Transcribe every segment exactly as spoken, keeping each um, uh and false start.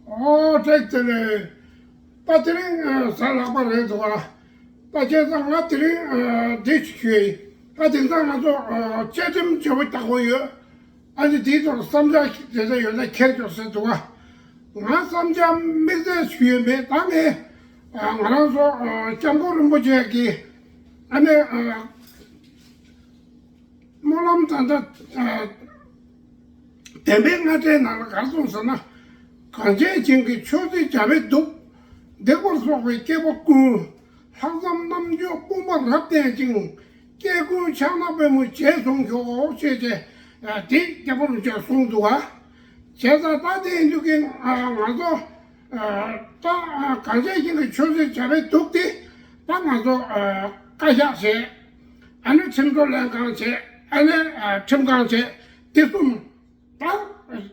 ཨོ་ཀྲེག་ཏེ་ལེ། ད་དེ་རིང་ཨ་གཟའ་ལྷག་པ་རེད་འདུག་ཨ། ད་བྱས་ཙང་ང་དེ་རིང་ཨ་འདི་ཞུ་ཡི། ད་དེང་སང་ང་ཚོ་ཨ་བཅའ་ཁྲིམས་བརྗེ་པོ་རྒྱག་དགོས་ཡོད། ཨ་ནི་དེའི་ཐོག་བསམ་འཆར་ཞིག་དེ་འདྲ་ཡོད་ན་ཁྱེར་ཤོག་ཟེར་འདུག་ཨ། ང་བསམ་འཆར་དམིགས་བསལ་ཞུ་ཡོད་མེད། ད་ངས་ཨ་ང་རང་ཚོ་ཨ་སྐྱབས་མགོན་རིན་པོ་ཆེ་གི་ཨ་ནི་ཨ་སྨོན་ལམ་ད་ལྟ་ཨ་བདེན་པའི་སྔ་ཕྲའི་ནང་ལ་ག་རེ་གསུངས་ཟེར་ན། གངས་ཅན་ཞིང་གི་ཆོས་སྲིད་བྱ་བའི་གདུགས། སྡིག་པར་སོགས་པའི་སྐྱེ་བོ་ཀུན། ལྷག་བསམ་རྣམ་དཔྱོད་དཔུང་པ་རབ་བརྟན་ཅིང་། སྐྱེ་ཀུན་ཕྱག་ན་པདྨོ་བྱས་གཟུང་ཤོག་ཅེས་ཏེ་དེ་སྐྱབས་མགོན་རིན་པོ་ཆེས་གསུངས་འདུག་ག། བྱས་ཙང་ད་དེ་ཡིན་དུས་ཀྱི་ང་ཚོ་ད་གངས་ཅན་ཞིང་གི་ཆོས་སྲིད་བྱ་བའི་གདུགས་དེ་ད་ང་ཚོ་བཀའ་ཤག་བྱས། ཨ་ནི་ཁྲིམས་བཟོ་ལྷན་ཁང་བྱས། ཨ་ནི་ཁྲིམས་ཁང་བྱས། དེ་གསུམ། ད་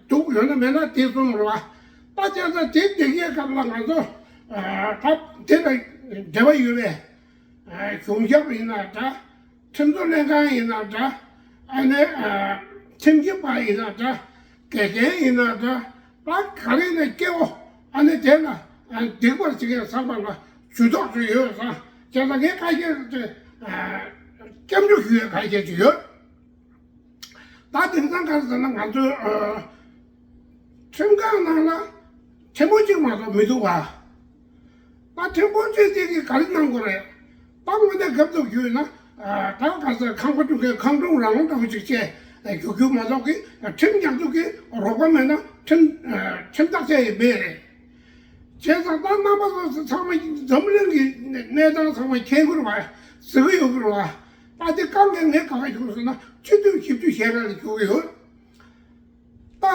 འདུག་ཡོད་ན་མེད་ན་དེ་གསུམ་རེད་བ། ད་བྱས་ཙང་དེ་བསྡད་ཀྱི་སྐབས་ལ་ང་ཚོ་ད་དེ་ལ་འབྲེལ་བ་ཡོད་པའི་གཞུང་ཞབས་ཡིན་ན་འདྲ། ཁྲིམས་བཟོ་ལྷན་ཁང་ཡིན་ན་འདྲ། ཨ་ནི་ཁྲིམས་ཞིབ་པ་ཡིན་ན་འདྲ། དགེ་རྒན་ཡིན་ན་འདྲ། ད་ག་རེ་ནས་སྐྱེ་བོ་ཨ་ནི་དེ་ལ་སྡིག་པར་བྱེད་མཁན་ཚང་མ་ལ་ཇུས་གཏོགས་ཅིག་ཡོད་ཙང་བྱས་ཙང་ངས་ཁ་ཤས་སྐྱབས་འཇུག་ཞུ་ཡས་ཁ་ཤས་ཅིག་ཡོད། ད་དེང་སང་ག་རེ་ཟེར་ན་ང་ཚོའི་ཨ་ཁྲིམས་ཁང་ནང་ལ་ཁྲིམས་དཔོན་གཅིག་མ་གཏོགས་མི་འདུག་བ། ད་ཁྲིམས་དཔོན་གཅིག་དེ་གིས་ག་རེ་གནང་དགོས་རེད། ད་དངོས་གནས་སྐབས་ཐོག་ཞུས་ན་ཨ་ད་ག་ཟེར་ཁང་པ་སྒྲུབ་མཁན་ཁང་སྒྲུབ་རང་དབང་འདྲ་བོ་ཅིག་བྱས་རྒྱུག་རྒྱུག་མ་གཏོགས་ཀྱི་ཁྲིམས་ཉར་དུ་གི་རོགས་པ་མེད་ན་ཁྲིམས་ཁྲིམས་ཐག་བཅད་ཡས་མེད་རེད། བྱས་ཙང་ད་རྣམ་པ་ཚོ་ཚང་མ་འཛམ་གླིང་གི་གནས་སྟངས་ཚང་མ་མཁྱེན་གྱི་རེད་བ། གཟིགས་ཀྱི་ཡོད་ཀྱི་རེད་བ། ད་དེ་དཀའ་ངལ་ངས་ག་པར་ཞུགས་ཟེར་ན་སྤྱི་འཐུས་བཞི་བཅུ་ཞེ་ལྔ་ལ་ཞུགས་ཀྱི་ཡོད། ད་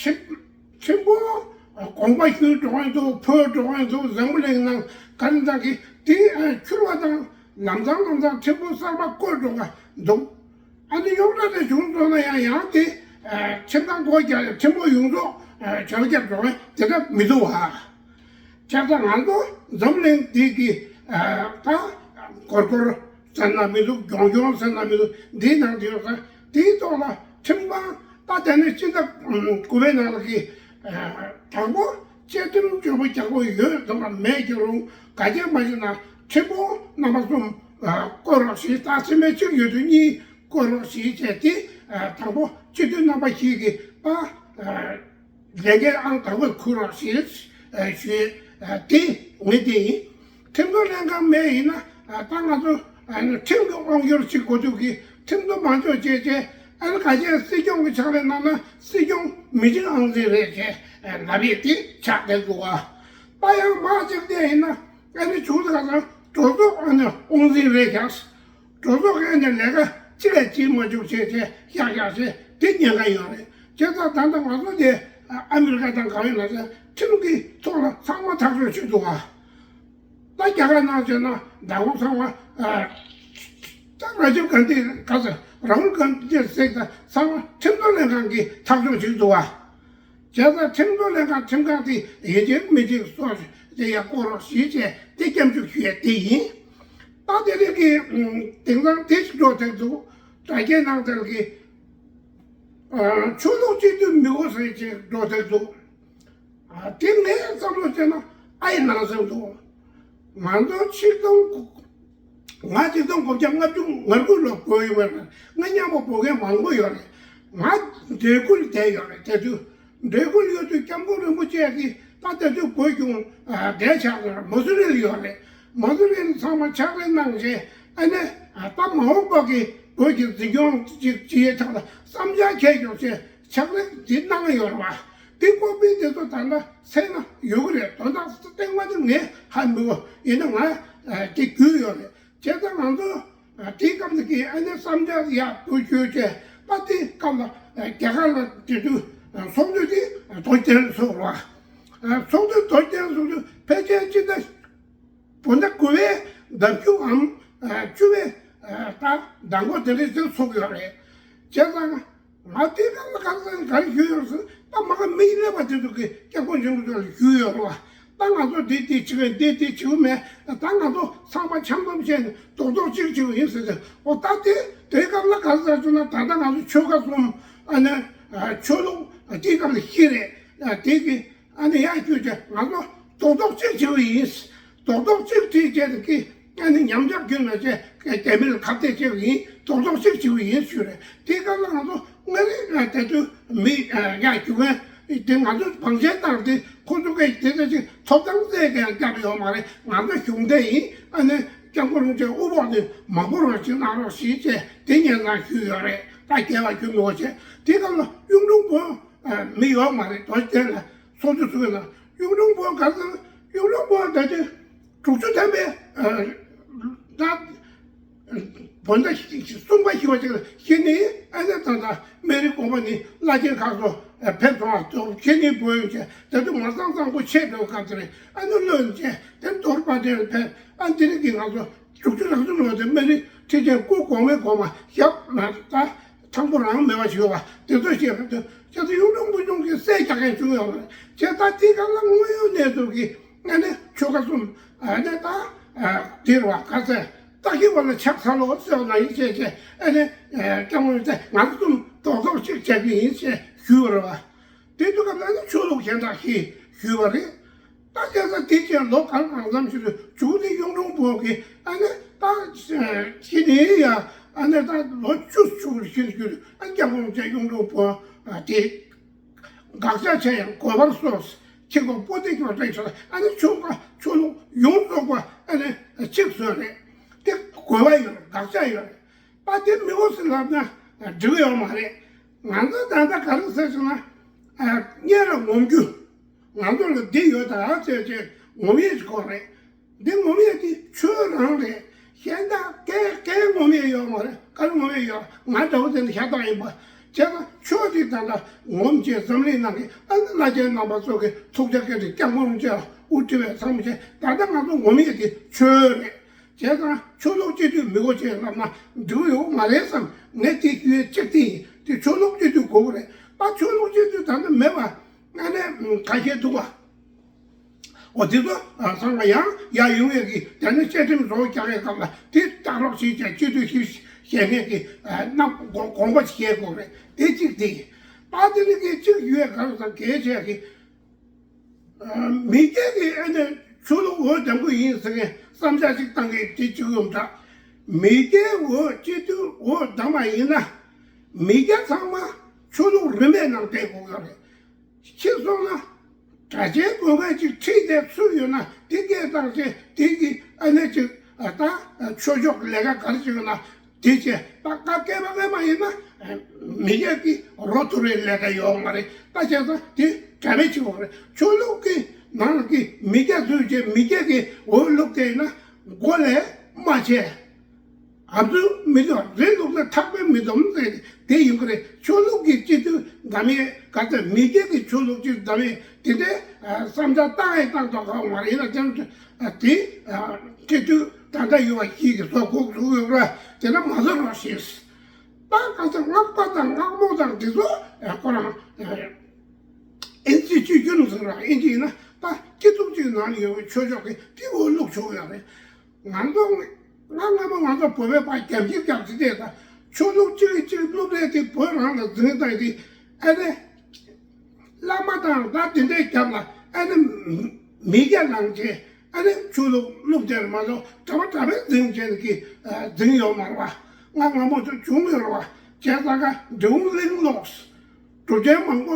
ཁྲིམས་ཁྲིམས་དཔོན་དགོངས་པ་ཞུས་འགྲོ་མཁན་འདུག་ཕུལ་འགྲོ་མཁན་འདུག་འཛམ་བུ་གླིང་ནང་ག་རེ་འདྲ་གི་དེ་འཁྱུར་བ་དང་ལམ་སང་ལམ་སང་ཁྲིམས་དཔོན་གསར་པ་བསྐོས་འགྲོ་ག་འདུག་ཨ་ནི་ཡོངས་གྲགས་དེ་བྱུང་སོང་ན་ཡང་ཡང་དེ་ཁྲིམས་ཁང་སྒོ་རྒྱག་ཁྲིམས་དཔོན་ཡོངས་རྫོགས་བྱ་བ་རྒྱབ་འགྲོ་མཁན་དེ་འདྲ་མི་འདུག་ཨ། བྱས་ཙང་ང་ཚོ་འཛམ་གླིང་འདི་གི་ད་གོར་གོར་ཟེར་ན་མི་འདུག་གྱོང་གྱོང་ཟེར་ན་མི་འདུག་འདིའི་ནང་དུ་ཡོད་ས་དེའི་ཐོག་ལ་ཁྲིམས་ཁང་ད་དེ་ནས་སྤྱི་ཟླ་དགུ་པའི་ནང་ལ་གི་དང་པོ་བཅའ་ཁྲིམས་བརྗེ་པོ་རྒྱག་དགོས་ཡོད་དམ་མེད་ཀྱི་རུང་ག་རེ་མ་བྱས་ན་ཁྲིམས་དཔོན་རྣམ་པ་གསུམ་བསྐོ་རོགས་ཞེས། ད་སེམས་པའི་གཅིག་ཡོད་དུས་གཉིས་བསྐོ་རོགས་ཞེས་བྱས་ཏེ་དང་པོ་སྤྱི་འཐུས་རྣམ་པ་བཞི་གིས་ད་ལས་འགན་ཨང་དང་པོར་འཁུར་རོགས་ཞེས་ཞུས། དེ་ངས་དེ་ཡིན། ཁྲིམས་བཟོ་ལྷན་ཁང་མེད་ཡིན་ན་ད་ང་ཚོ་ཁྲིམས་ཀྱི་དབང་སྒྱུར་བྱེད་དགོས་དུས་ཀྱི་ཁྲིམས་བཟོ་མ་འཇོག་བྱས་བྱས་ཨ་ནི་ག་ཅན་སྲིད་སྐྱོང་གི་ཕྱག་ལས་གནང་ན་སྲིད་སྐྱོང་མི་གཅིག་ཨང་རྩིས་རེད་ཅེས་ལབ་ཡས་དེ་ཆགས་བསྡད་འདུག་བ། ད་ཡང་མ་གཅིག་བལྟས་ཡིན་ན་ཨ་ནི་བྱུང་ས་ག་ཚང་གྲོས་ཚོགས་ཨ་ནི་དབང་འཛིན་རེད་ཀྱང་། གྲོས་ཚོགས་ཀྱི་ཨ་ནི་ལས་ཀ་གཅིག་ལ་གཅིག་མ་འཇུག་བྱས་བྱས་བཞག་བཞག་བྱས་དེ་ཉེན་ཁ་ཡོད་རེད། བྱས་ཙང་ད་ལྟ་ང་ཚོ་དེ་ཨ་མི་རི་ཀ་དང་ག་བའི་ལ་ས་ཁྲིམས་ཀྱི་ཐོག་ལ་ཚང་མ་ཐག་གཅོད་བྱེད་འདུག་བ། ད་རྒྱ་གར་ནང་བྱས་ན་མདང་དགོང་ཚང་མ་ཨ་ད་ར་ཇིབ་གྷན་དྷི་ག་ས་ར་ཧུལ་གྷན་དྷི་ཟེར་ད་ཚང་མ་ཁྲིམས་བཟོ་ལྷན་ཁང་གིས་ཐག་གཅོད་བྱེད་འདུག་བ། བྱས་ཙང་ཁྲིམས་བཟོ་ལྷན་ཁང་ཁྲིམས་ཁང་དེ་ཡིན་གཅིག་མིན་གཅིག་སོགས་དེ་ཡང་བསྐོ་རོགས་ཞེས་བྱས་དེ་སྐྱབས་འཇུག་ཞུ་ཡས་དེ་ཡིན། ད་དེ་རིང་གི་དེང་སང་དེ་ཞིག་འགྲོ་ཐུབ་འདུག་དྲ་རྒྱའི་ནང་དེར་གི་ཆོས་ལུགས་སྤྱི་འཐུས་མི་དགོས་ཟེར་ཅིག་འགྲོ་ཐུབ་འདུག་དེ་ངས་བསམ་བློ་བྱས་ན་ཨ་ཡི་ནང་སེམས་འདུག་ང་ཚོ་ཆིག་སྟོང་ང་ཆིག་སྟོང་དགུ་བརྒྱ་ལྔ་བཅུ་ང་དགུ་ལོ་བོད་ཡོང་བ་རེད། ང་མཉམ་པོ་བོད་མཁན་མང་པོ་ཡོད་རེད། ང་འབྲས་ཁུལ་བསྡད་ཡོད་རེད། དེ་དུས་འབྲས་ཁུལ་ཡོད་དུས་སྐྱབས་མགོན་རིན་པོ་ཆེ་གིས་ད་ལྟ་དུས་བོད་གཞུང་འབྲེལ་ཆགས་ཡོད་རེད། མ་སུ་རི་ལ་ཡོད་རེད། མ་སུ་རི་ལ་ཚང་མ་ཕྱག་ལས་གནང་བྱས་ཨ་ནི་ད་མ་འོངས་པ་གི་བོད་ཀྱི་འཛིན་སྐྱོང་ཅིག་བྱེད་ཡས་ཐོག་ལ་བསམ་འཆར་འཁྱེར་ཡོང་བྱས་ཕྱག་ལས་འདི་གནང་ཡོད་རེད་བ། དེ་ཀོ་པི་དེ་ཚོ་ད་ལྟ་སེམས་ན་ཡོད་གི་རེད། དོན་དག་སྟེང་མ་དེ་ངས་ཧ་མི་གོ་ཡིན་ན་ང་དེ་རྒྱུས་ཡོད་རེད། བྱས་ཙང་ང་ཚོ་དེའི་སྐབས་ལ་གི་ཨ་ནེ་བསམ་འཆར་ཡག་པོ་ཞུས་བྱས་ད་དེའི་སྐབས་ལ་རྒྱ་གར་ལ་དེ་དུས་ཚོགས་འདུ་དེ་དོན་རྐྱེན་ཚོགས་རེད་བ། ཚོགས་འདུ་དོན་རྐྱེན་ཚོགས་དུས་ཕལ་ཆེར་སྤྱི་ཟླ་བོད་ཟླ་དགུ་པའི་ཟླ་བཅུའམ་བཅུ་པའི་ད་ཟླ་འགོ་དེ་འདྲའི་ཚོད་ཚོགས་ཡོད་རེད། བྱས་ཙང་ང་དེ་ག་ལ་ག་ས་ག་རེ་ཞུས་ཡོད་ཟེར་ད་མ་ག་མི་སླེབས་པ་དེ་ཚོ་གི་སྐྱབས་མགོན་ཆེན་པོ་ཚོ་ལ་ཞུས་ཡོད་རེད་བ། ད་ང་ཚོ་འདི་འདི་བྱེད་ཀྱི་འདི་འདི་བྱེད་ཀྱི་མེད། ད་ང་ཚོ་ཚང་མ་འཆམ་འཆམ་བྱས་ནས་རྡོག་རྡོག་གཅིག་བྱེད་ཀྱི་ཡིན་ཟེར་ཟེར། འོ་ད་དེ་དེ་སྐབས་ལ་ག་ཟེར་ཟེར་ན་ད་ལྟ་ང་ཚོ་ཆོལ་ཁ་གསུམ་ཨ་ནི་ཆོས་ལུགས་དེའི་སྐབས་ལ་བཞི་རེད། དེ་གི་ཨ་ནི་ཡང་ཁྱོད་ཀྱི་ང་ཚོ་རྡོག་རྡོག་གཅིག་བྱེད་པ་ཡིན། རྡོག་རྡོག་གཅིག་བྲིས་བྱས་ཀྱི་ཨ་ནི་ཉམས་ཆག་ཁྱོད་ལ་བྱས་རྒྱ་མི་ལ་ཁ་གཏད་བྱེད་པ་ཡིན། རྡོག་རྡོག་གཅིག་བྱེད་པ་ཡིན་ཞུས་རེད། དེ་སྐབས་ལ་ང་ཚོ་མངའ་རིས་དེ་དུས་མི་ཡང་རྒྱུག་མཁན་དེ་ང་ཚོ་བང་ཆེན་བཏང་སྟེ་ཁོ་ཚོ་གས་དེ་ཚོ་ཅིག་ཐོབ་ཐང་རྩོད་ཀྱང་བརྒྱབ་ཡོད་མ་རེད། ང་ཚོ་གཞུང་འབྲེལ་ཡིན། ཨ་ནི་སྐྱབས་མགོན་རིན་པོ་ཆེ་དབུ་འཕང་དེ་མང་པོ་རང་ཅིག་གནང་རོགས་ཞེས་བྱས་དེ་སྙན་སེང་ཞུས་ཡོད་རེད། ད་རྒྱལ་བ་རྒྱུ་ནོར་བྱས་དེ་སྐབས་ལ་གཡུང་དྲུང་བོན་མི་ཡོད་མ་རེད། དོ་དེ་ལ་སོ་སོ་སུ་ལ་གཡུང་དྲུང་བོན་ག་ཚོད། གཡུང་དྲུང་བོན་ད་དེ་དྲུག་ཅུ་ཐམ་པའི་ད་བོད་ཟླ་གསུམ་པ་བཞི་པ་ཅིག་ལ་གཞི་ནས་ཨ་ནི་ད་ལྟ་སྨན་རི་དགོན་པ་ནས་བླ་ཆེན་ཁག་ཚོ་ཕེབས་སོང་བ་ཚོ་གཞི་ནས་བོད་ཡོང་བྱས་ད་དུང་ང་ཚང་གཙང་པོ་ཆེ་འགྲོ་ག་ཚོད་རེད། ཨ་ནི་བློན་ཆེ་དེ་རྡོར་པ་དེར་ཕེབས། ཨ་འདི་རིགས་ཀྱི་ང་ཚོ་དྲུག་ཅུ་རེ་གསུམ་ལོ་དེ་སྨན་རི་ཁྲི་ཆེན་སྐུ་གོང་མའི་གོང་མ་ཞབས་ན་ད་ཐང་པོ་རང་མེད་པ་ཞིག་ཡོད་པ་དེ་ཚོ་བཤད་པ་དེ་ཁྱེད་ཚོ་གཡུང་དྲུང་བོན་ཆུང་གིས་སྲས་རྒྱག་མཁན་བྱུང་ཡོད་པ་རེད། བྱས་ད་དེའི་སྐབས་ལ་དངོས་ཡོད་གནས་ཚུལ་གྱི་ཨ་ནི་ཆོལ་ཁ་གསུམ་ཨ་ནི་ད་འདིར་བ་ག་ཚད་སྟག་ཤི་བ་ལ་ཕྱག་འཚལ་ལོ་ཟེར་བ་ནང་བཞིན་བྱས་བྱས་ཨ་ནི་སྐྱབས་མགོན་དེ་ང་ཚོ་གསུམ་རྡོག་རྡོག་གཅིག་བྱས་པ་ཡིན་ཞེས་ཞུས་པ་རེད་བ། དེ་དུས་སྐབས་ལ་ནི་ཆོས་ལུགས་གཞན་དག་གིས་ཞུས་པ་རེད། ད་བྱས་ཙང་དེ་རྗེས་ལོ་གང་གང་ཙམ་ཞིག་ཏུ་མཇུག་ནས་གཡུང་དྲུང་བོན་གྱི་ཨ་ནི་ད་ཤི་ནས་ཡ་ཨ་ནི་ད་ལོ་བཅུ་བཅུ་ཞིག་ཞིག་ཨ་སྐྱབས་མགོན་རིན་པོ་ཆེ་གཡུང་དྲུང་བོན་དེ་དགག་བྱ་བྱས་ཡང་དགོས་པར་གསུངས། ཁྱེད་ཀྱི་པོ་ཏི་ཀྱང་བསྟན་ཆོག་ཨ་ནི་ཆོས་པ་ཆོས་ལུགས་ཡོངས་རྫོགས་པ་ཨ་ནི་གཅིག་བཟོས་རེད། དེ་དགོས་པ་ཡོད་རེད། དགག་བྱ་ཡོད་རེད། ད་དེ་མི་འོ་ཟེར་ལབ་ན་འགྲིག་ཡོད་མ་རེད། ང་ཚོ་ད་ལྟ་ག་རེ་ཟེར་ཟེར་ན། ཨ་སྔོན་ལ་ངོམ་རྒྱུ། ང་ཚོ་ལ་འདི་ཡོད་ད་ཟེར་བྱས་ངོམ་ཡས་ཀྱི་སྐོར་རེད། འདི་ངོམ་ཡས་དེ་ཆོས་རང་རེད། གཞན་དག་སྐད་སྐད་ངོམ་ཡས་ཡོད་མ་རེད། ག་རེ་ངོམ་ཡས་ཡོད། ང་འདྲ་བོ་དེ་འདྲ་ཤ་སྟག་ཡིན་པ། བྱས་ཙང་ཆོས་དེ་ད་ལྟ་ངོམ་བྱས་འཛམ་གླིང་ནང་གི་ཨ་ནི་བླ་ཆེན་རྣམ་པ་ཚོ་གི་ཐུགས་རྗེ་སྐད་དེ་སྐྱབས་མགོན་རིན་པོ་ཆེ་ལ་དབུ་ཁྲིད་པའི་ཚང་མ་བྱས་ད་ལྟ་ང་ཚོ་ངོམ་ཡས་དེ་ཆོས་རེད། བྱས་ཙང་ཆོས་ལུགས་སྤྱི་འཐུས་མི་དགོས་ཅེས་ལབ་ན་འགྲིག་ཡོད་མ་རེད་བསམ། ངས་དེ་ཞུ་ཡས་གཅིག་དེ་ཡིན། དེ་ཆོས་ལུགས་སྤྱི་འཐུས་དགོས་ཀྱི་རེད། ད་ཆོས་ལུགས་སྤྱི་འཐུས་ད་ནི་མེད་པ་ཨ་ནི་ཁ་ཤས་འདུག་པ། འོ་དེ་ཚོ་ཚང་མ་ཡང་ཡར་ཡོང་ཡས་ཀྱི་དེ་ནི་བཅའ་ཁྲིམས་བཟོ་རྒྱག་ཡས་སྐབས་ལ་དེ་ལྟ་རོགས་བྱེད་ཀྱང་སྤྱི་འཐུས་ཞིག་བཞེས་མཁན་གྱི་རྣམ་དགོངས་པ་ཞིག་བཞེས་དགོས་རེད། དེ་གཅིག་དེ་ཡིན། ད་དེ་ནི་གི་གཅིག་ཡོད་ག་རེ་ཟེར་གལ་ཆེ་གི་མི་སྒེར་གྱི་ཨ་ནི་ཆོས་ལུགས་འོས་འདེམས་ཀྱི་ཡིན་ཟེར་མཁན་བསམ་འཆར་ཞིག་བཏང་མཁན་དེ་གཅིག་ཡོད་འདྲ། མི་སྒེར་འོས་སྤྱི་འཐུས་འོས་བདམས་པ་ཡིན་ན། མི་སྒེར་ཚང་མ་ཆོས་ལུགས་རིས་མེད་ནང་བསྡད་དགོས་ཡོད་རེད། ཕྱིར་སོང་ན། གྲྭ་ཆེན་དགོན་པ་ཅིག་ཁྲིད་བསྡད་ཚུལ་ཡོད་ན་དེ་སྐད་བཏང་ཚེ་དེ་གི་ཨ་ནི་ཅིག་ད་ཆོས་ཕྱོགས་ཀྱི་ལས་ཀ་ག་རེ་ཅིག་ཡོད་ན། དེ་བྱས་ད་ཀ་སྐད་པ་སྔ་མ་ཡིན་ན་མི་སྒེར་གྱི་རོ་ཐུར་བའི་ལས་ཀ་ཡོད་མ་རེད། ད་བྱས་ཙང་དེ་གྲ་མེད་ཅིག་ཡོད་རེད། ཆོས་ལུགས་ཀྱི་ནང་གི་མི་སྐྱ་ཚོས་བྱས་མི་སྒེར་གྱི་འོས་བླུགས་དེ་ཡིན་ན་མགོ་ལས་མ་བྱས། ཨ་ཚོས་མི་འདུག་རེད་འདུག་ན་ཐག་པས་མི་འདོམས་ཟེར་དེ་ཡིན་གྱི་རེད། ཆོས་ལུགས་ཀྱི་སྤྱི་འཐུས་འདམ་ཡས་ག་ཚད་མི་སྒེར་གྱི་ཆོས་ལུགས་སྤྱི་འདམ་ཡས་དེ་འདྲའི་བསམ་འཆར་བཏང་ཡས་བཏང་ཐོག་ཁག་མ་རེད་ཡིན་ན་ཅང་དེ་སྤྱི་འཐུས། ད་ལྟ་ཡོད་པ་ཞིག་གི་བཟོ་དགོས་ཟུག་ཡོད་ར་དེ་འདྲ་མ་བཟོ་རོགས་ཞེས། ད་ག་ཚོད་སྔགས་པ་དང་སྔགས་མོ་དང་དེ་ཚོ་ཁོ་རང་ཨིན་ཇི་སྤྱི་རྒྱུན་ཟེར་ར་ཨིན་ཇི་ཡིན་ན་ད་སྤྱི་ཚོགས་གཅིག་ནང་ལ་ཡོད་པའི་ཆོས་ཕྱོགས་ཀྱི་དེ་འོས་བླུགས་ཆོག་ཡོད་རེད། ང་ཚོ་ང་སྔ་མོ་ང་ཚོ་བོད་པའི་བར་རྒྱབ་ཁྱེར་རྒྱབ་ཚེ་དེ་ད་ཆོས་ལུགས་གཅིག་གིས་གཅིག་བླུགས་རེད་དེ་བོད་རང་ལ་འཛིན་སྟངས་དེ་ཨ་རེ། བླ་མ་དང་ད་དེ་འདྲའི་རྒྱབ་ལ་ཨ་ནི་མི་སྐྱ་ནང་བྱས་ཨ་ནི་ཆོས་ལུགས་སློབ་སྟེར་མ་གཏོགས་གྲྭ་པ་གྲྭ་པའི་འཛིན་བྱས་ཀྱི་འཛིན་ཡོད་མ་རེད་བ། ང་སྔ་མོ་ཚོ་བྱུང་ཡོད་རེད་བ། བྱས་ཙང་ཀ་འབྲི་གུང་གླིང་ལོགས་གྲུབ་ཆེན་མང་པོ་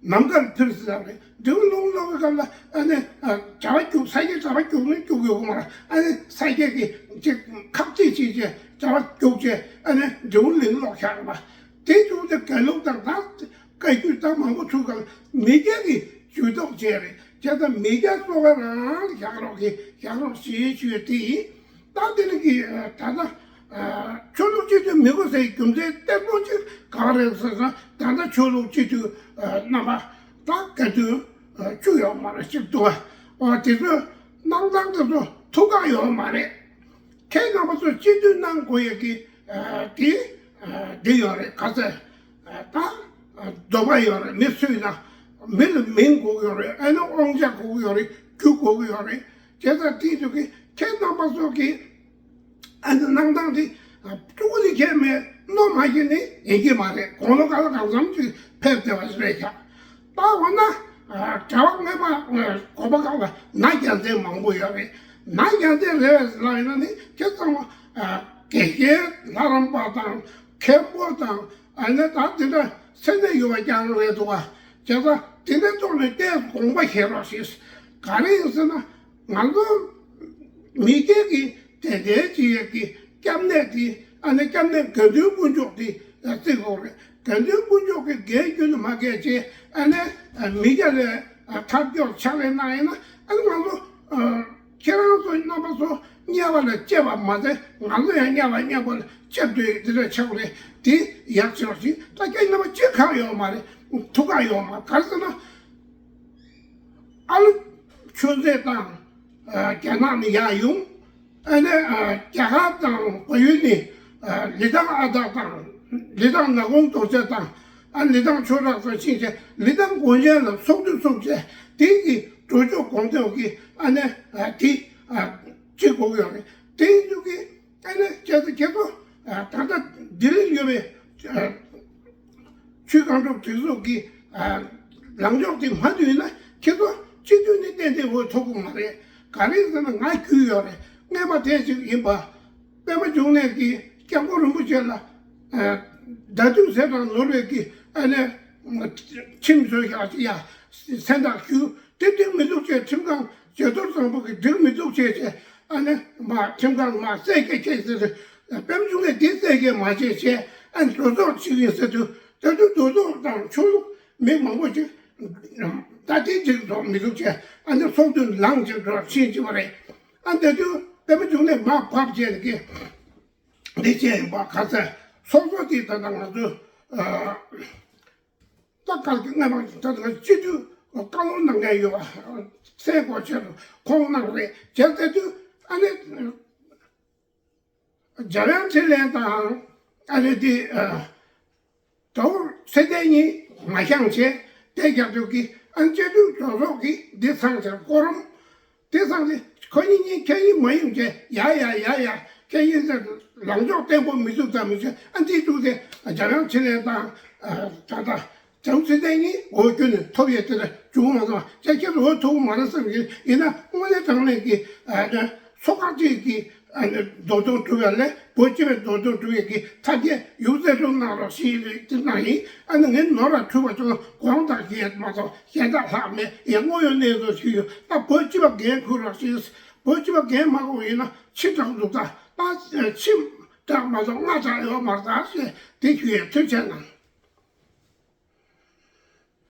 ནམ་མཁར་འཕུར་ཟེར་བ་རེད། འབྲི་གུང་གླིང་ལོགས་ཀྱི་སྐབས་ལ་ཨ་ནི་གྲྭ་པ་རྒྱུགས་ས་སྐྱའི་གྲྭ་པ་རྒྱུགས་ནི་རྒྱུགས་ཡོད་མ་རེད། ཨ་ནི་ས་སྐྱ་གི་ཅིག་ཁག་ཅིག་ཅིག་བྱས་གྲྭ་པ་རྒྱུགས་བྱས་ཨ་ནི་འབྲི་གུང་གླིང་ལོགས་བཞག་པ། དེ་བྱུང་སྟེ་དགེ་ལུགས་དང་ད། བཀའ་བརྒྱུད་དང་མང་པོ་ཚུགས་ཀྱང་མི་སྐྱ་གི་ཇུས་གཏོགས་བྱས་རེད། བྱས་ཙང་མི་སྐྱ་གཙོ་བོ་རང་བཞག་རོགས་ཀྱིས་བཞག་རོགས་ཞེས་ཞུས་ཏེ། ད་དེ་ནི་གི་ད་ལྟ་ཆོས་ལུགས་སྤྱི་འཐུས་མི་དགོས་ཟེར་རྒྱུ་མཚན་གཏེར་སྟོན་ཅིག་ག་རེ་ཟེར་ན་ད་ལྟ་ཆོས་ལུགས་སྤྱི་འཐུས་རྣམ་པ་ད་ག་དུས་བཅུ་ཡོད་མ་རེད་ཅིག་འདུག་ཨ། དེ་ཚོ་གནང་སྟངས་དེ་ཚོ་ཐུགས་ཁག་ཡོད་མ་རེད། ཁྱེད་རྣམ་པ་ཚོ་སྤྱི་འཐུས་གནང་དགོས་ཡས་ཀྱི་དེ་འདི་ཡོད་རེད་ག་ཚད། ད་འདོད་པ་ཡོད་རེད། མི་སུས་ན་མི་ལ་མིང་དགོས་ཀྱི་ཡོད་རེད། ཨ་ནི་དབང་ཆ་དགོས་ཀྱི་ཡོད་རེད། རྒྱུ་དགོས་ཀྱི་ཡོད་རེད། བྱས་ཙང་དེ་ཚོ་གི་ཁྱེད་རྣམ་པ་ཚོ་གི་ཨ་ནི་གནང་སྟངས་དེ་ཕྲུ་གུ་དེ་ཁྱེད་མེད་མནོ་མ་བྱེད་ནི་ཡིན་གྱི་མ་རེད། དགུང་ལོ་ག་ལ་གང་འཚམ་ཅིག་ཕེབས་བསྡད་པ་ཞིག་རེད་ཤག་ད་འོ་ན། གྲྭ་པ་སྔོན་མ་དགོན་པ་ཁག་ལ་ན་རྒྱལ་མཚན་མང་པོ་ཡོད་རེད། ན་རྒྱལ་མཚན་རེད་ལབ་ཡིན་ན་ནི་ཁྱེད་ཚང་མ་དགེ་རྒན་ལྷ་རམས་པ་དང་མཁན་པོ་དང་ཨ་ནི་ད་དེ་འདྲ་སེམས་ནད་ཡོད་པ་རྐྱང་རེད་འདུག་ག་བྱས་ཙང་དེ་འདྲ་ཐོག་ནས་བལྟས་དགོངས་པ་བཞེས་རོགས་ཞེས། ག་རེ་ཡིན་ཟེར་ན། ང་ཚོ་མི་སྒེར་གྱི་དེ་འདྲའི་ཅིག་གི་སྐྱབས་གནས་དེ་ཨ་ནི་སྐྱབས་གནས་དགེ་འདུན་དཀོན་མཆོག་དེ་བརྩི་དགོས་རེད། དགེ་འདུན་དཀོན་མཆོག་གི་འགན་རྒྱུན་དུ་མ་འགེལ་བྱས་ཨ་ནི་མི་སྐྱ་ལ་ཐབས་སྐྱོ་ཕྱག་ལས་གནང་ཡིན་ན་ཨ་ནི་ང་ཚོ་ཁྱེད་རང་ཚོ་རྣམ་པ་ཚོ་དམྱལ་བ་ལ་སྐྱེ་བ་མ་ཟད་ང་ཚོ་ཡང་དམྱལ་བ་དམྱལ་བ་ལ་སྐྱེ་འདོད་དེ་འདྲ་ཆགས་རེད། དེ་ཡག་ཆེ་བ་ཞིག་ད་ཁྱེད་རྣམ་པ་ཅི་གང་ཡོད་མ་རེད། ཐུགས་ཁག་ཡོད་མ་རེད། ག་རེ་ཟེར་ན། ཨ་ལོ་ཆོས་མཛད་དང་རྒྱ་ནག་ནས་ཡར་ཡོང་། ཨ་ནི་རྒྱ་གར་དང་བལ་ཡུལ་ནས་ལི་ཐང་ཨ་སྟག་དང་ལི་ཐང་ནག་གོང་རྡོ་རྗེ་དང་ཨ་ལི་ཐང་ཆོས་གྲགས་དང་ཕྱིན་ཆད་ལི་ཐང་དགོན་ཆེན་ལ་ཚོགས་འདུ་ཚོགས་བྱས་དེ་གི་འགྲོ་ཕྱོགས་གོང་དེ་གི་ཨ་ནི་དེ་གཅིག་གོ་གི་ཡོད་རེད། དེ་ཡིན་དུས་ཀྱི་ཨ་ནི་ཁྱེད་ཚོ་ཁྱེད་ཚོ་ད་ལྟ་ལྡི་ལི་ཡོད་པའི་ཆུ་སྒང་དྲུག་སྒྲིག་འཛུགས་ཀྱི་ལངས་ཕྱོགས་དེ་མ་འདུས་ན་ཁྱེད་ཚོ་སྤྱི་འཐུས་ནི་ཏན་ཏན་འོས་ཐོབ་ཀྱི་མ་རེད། ག་རེ་ཟེར་ན་ང་རྒྱུས་ཡོད་རེད། སྔོན་མ་དེ་ཞིག་ཡིན་པ། པདྨ་འབྱུང་གནས་ཀྱིས་སྐྱབས་མགོན་རིན་པོ་ཆེ་ལ་ཟླ་དུས་ཟས་དང་ནོར་བའི་གི་ཨ་ནི་ཁྲིམས་བཟོས་བཞག་ཅི་ཡ་སེམས་ཐག་ཞུ། དེ་འགྲིག་མི་འདུག་ཅེས་ཁྲིམས་ཁང་རྒྱལ་ཐོར་བཟང་པོ་གིས་འགྲིག་མི་འདུག་ཅེས་བྱས་ཨ་ནི་མ་ཁྲིམས་ཁང་མ་བསད་སྐད་ཆད་ཟེར། པདྨ་འབྱུང་གནས་དེ་བསད་སྐད་མ་བྱས་བྱས་ཨ་ནི་རྡོ་ཚོགས་ཅིག་ཡིན་ཟེར་དུས་ད་དུང་རྡོ་ཚོགས་དང་ཆོས་ལུགས་མི་མང་པོ་ཅིག་ད་དེ་འགྲིག་འགྲོ་མི་འདུག་ཅེས་ཨ་ནི་ཚོགས་འདུ་ལངས་ཅིག་འགྲོ་ཕྱིན་ཅི་བ་རེད། ཨ་ནི་ད་དུང་པདྨ་འབྱུང་གནས་མར་བབས་བྱས་ཀྱི་འདི་བྱས་ཡིན་པ་ག་ཚད་སོ་སོ་དེ་ད་ལྟ་ང་ཚོ་ད་ག་གི་སྔ་མ་ད་ལྟ་སྤྱི་འཐུས་བཀའ་སློབ་གནང་མཁན་ཡོད་པ་སེ་གོ་ཆེ་རུ་ཁོང་གནང་རེད་བྱས་ཙང་དུས་ཨ་ནི་འཇམ་དབྱངས་ཚེ་རིང་དང་ཨ་ནི་དེ་དོ་ཚེ་བརྟན་གཉིས་མ་བཞེངས་བྱས་དེ་རྒྱབ་སྐྱོར་གྱི་ཨ་ནི་སྤྱི་འཐུས་གྲོས་ཚོགས་ཀྱི་འདི་ཚང་ཆེར་ཀོ་རམ། དེ་ཙང་ནི་ཁོ་གཉིས་གཉིས་ཁྱེད་གཉིས་མ་ཡིན་ཅེས་ཡ་ཡ་ཡ་ཡ་ཁྱེད་གཉིས་ལ་ལངས་ཕྱོགས་བརྟན་པོ་མི་འདུག་ཙམ་མི་བྱེད་ཨ་འདིའི་ཐུགས་དེ་འཇམ་དབྱངས་ཚེ་རིང་དང་ད་ལྟ་བྱང་ཚེ་བརྟན་གཉིས་འོས་བསྐྱོན་ནས་ཐོབ་ཡས་དེ་ལ་བྱུང་མ་སོང་ཅག་ཁྱེད་ཚོ་འོས་ཐོབ་མ་རེད་བསམ་གི་ཡིན་ན་དངོས་གནས་དྲང་གནས་ཀྱི་ཚོགས་ཁག་ཅིག་གི་འདོད་དོན་སྒྲུབ་ཡ་ལས་བོད་སྤྱི་པའི་འདོད་དོན་སྒྲུབ་ཡས་ཀྱི་ཐབས་ཤེས་ཡོད་ཚད་སྒྲུབ་གནང་རོགས་ཞེས་ལས་དེ་གནང་ཡིན། ཨ་ནི་ངས་ནོར་ལ་འཁྲུལ་བ་བྱུང་དགོངས་དག་ཞེས་མ་གཏོགས་གཞན་དག་ལྷག་མེད་ཡང་དངོས་ཡོད་གནས་ཚུལ་ཞིག་ཡོད་ད་བོད་སྤྱི་པ་འགན་འཁུར་རོགས་ཞེས་བོད་སྤྱི་པ་འགན་མ་འཁུར་ཡིན་ན་ཕྱི་དྲག་འདུག་ད་ད་ཕྱི་དྲག་མ་གཏོགས་སྔ་དྲག་ཡོད་མ་རེད་ད་ཞེས་དེ་ཞུ་ཡས་ཐུགས་རྗེ་གནང་།